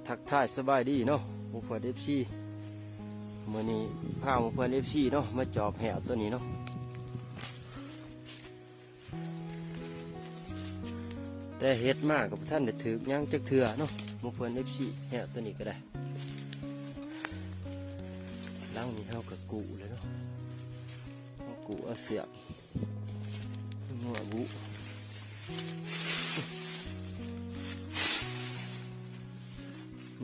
ທັກທາຍສະບາຍດີເນາະ ໝູ່ເພື່ອນເອັຟຊີ ມື້ນີ້ພາໝູ່ເພື່ອນເອັຟຊີເນາະ ມາຈອບແຫ້ວໂຕນີ້ເນາະ. ແຕ່ເຮັດມາກໍບໍ່ທັນໄດ້ຖືກຫຍັງຈັກເທື່ອເນາະ ໝູ່ເພື່ອນເອັຟຊີ ແຫ້ວໂຕນີ້ກໍໄດ້. ຫຼັງນີ້ເຮົາກໍກູ້ແລ້ວເນາະ ເຮົາກູ້ເອົາເຊືອກ ງົວບຸ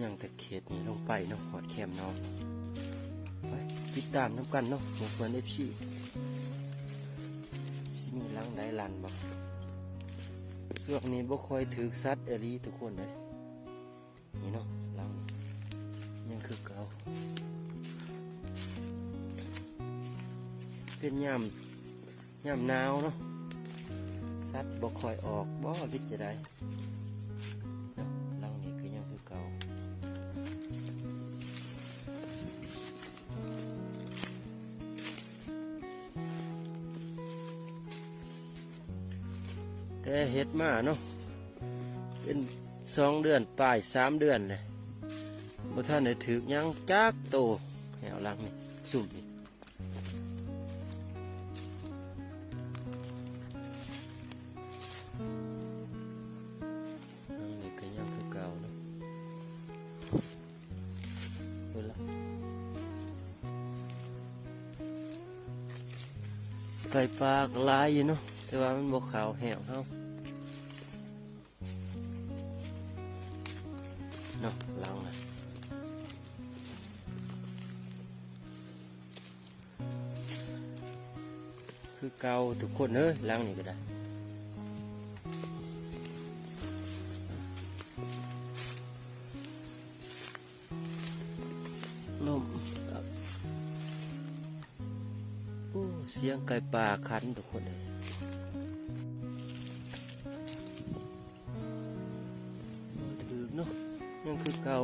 ຍັງແຕ່ເຂດນີ້ລົງໄປເນາະ ຮອດແຄມນ້ອງ. ໄປຕິດຕາມນຳກັນເນາະ ໝູ່ເພື່ອນເອັຟຊີ ຊິມີຫຼັງໃດລັ່ນບໍ່. ຊ່ວງນີ້ບໍ່ຄ່ອຍຖືກສັດອີ່ຫຼີທຸກຄົນເອີຍ. ນີ້ເນາະ ຫຼັງນີ້ຍັງຄືເກົ່າ ເປັນຍາມ ຍາມໜາວເນາະ ສັດບໍ່ຄ່ອຍອອກບໍ່ ຫຼືຈະໃດເນາະ. ຫຼັງນີ້ກໍຍັງຄືເກົ່າ ແຕ່ເຮັດມາເນາະ ເປັນສອງເດືອນປາຍ ສາມເດືອນແລ້ວ ບໍ່ທັນໄດ້ຖືກຫຍັງຈັກໂຕ. ແຫ້ວຫຼັງນີ້ ຊຸມນີ້ ຫຼັງນີ້ກໍຍັງຄືເກົ່າເນາະ ພຸ້ນລະ ໄກ່ປ່າກໍຫຼາຍຢູ່ເນາະ ແຕ່ວ່າມັນບໍ່ເຂົ້າແຫ້ວເຮົາເນາະ. ຫຼັງນະ ຄືເກົ່າທຸກຄົນເອີຍ ຫຼັງນີ້ກໍໄດ້ ລົມ ໂອ້ ສຽງໄກ່ປ່າຂັນທຸກຄົນເອີຍ ບໍ່ຖືກເນາະ ຍັງຄືເກົ່າ.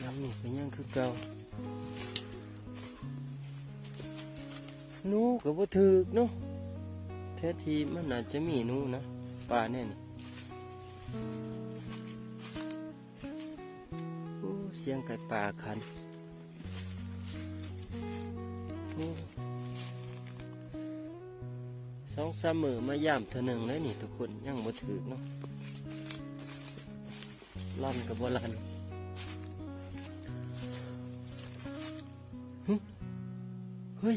ຫຼັງນີ້ກໍຍັງຄືເກົ່າ ໜູກໍບໍ່ຖືກເນາະ ແທ້ທີ່ມັນອາດຈະມີໜູນະ ປ່າແນວນີ້. ໂອ້ ສຽງໄກ່ປ່າຂັນ ໂອ້ ສອງສາມມື້ມາຢາມເທື່ອໜຶ່ງແລ້ວນີ້ທຸກຄົນ ຍັງບໍ່ຖືກເນາະ ລັ່ນກໍບໍ່ລັ່ນ. ເຮີ້ຍ